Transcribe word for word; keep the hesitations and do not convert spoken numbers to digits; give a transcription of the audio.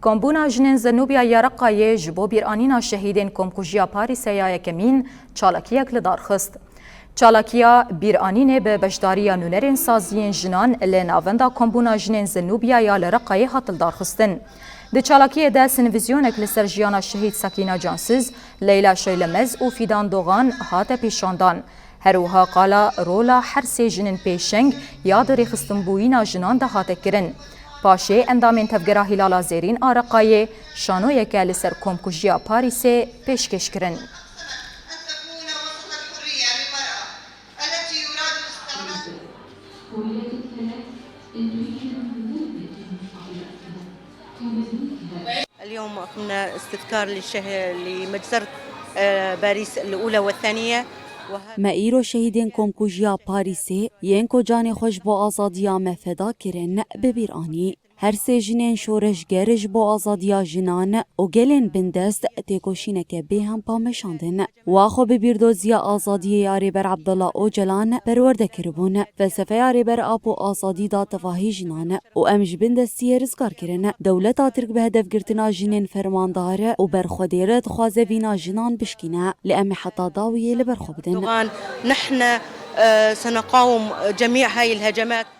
Kombûna Jinên Zenûbiya ya Reqayê ji bo bîranîna şehîdên Komkujiya Parîsê ya Yekemîn çalakiyek li dar xist. Çalakiya bîranînê bi beşdariya nûnerên saziyên jinan li Navenda Kombûna Jinên Zenûbiya ya li Reqayê hat lidarxistin. Di çalakiyê de sinvizyonek li ser jiyana şehîd Sakîna Cansiz, Leyla Şeylemez û Fîdan Dogan hate pêşandan. Her wiha qala rola her sê jinên pêşeng ya di rêxistinbûyîna jinan de hate kirin. Paşê endamên Tevgera Hîlala Zêrîn a Reqayê şanoyeke li ser Komkujiya Parîsê pêşkêş kirin. اليوم قمنا استذكار لشه-، لمجزرة، آه، باريس الأولى والثانية. وه- Me îro şehîdên Komkujiya Parîsê yên ku canê xwe ji bo azadiya me feda kirin bi bîr anî. Her sê jinên şoreşger ji bo azadiya jinan û gelên bindest têkoşîneke bêhempa meşandin. Wa xwe bi bîrdoziya azadiyê ya Rêber Abdullah Ocalan perwerde kiribûn. Felsefeya Rêber Apo azadî da tevahî jinan û em ji bindestiyê rizgar kirin. Dewleta Tirk bi hedefgirtina jinên fermandar û berxwedêr dixwaze vîna jinan bişkîne. Lê em ê heta dawiyê li ber xwe bidin. طبعاً نحن، آه، سنقاوم جميع هاي الهجمات.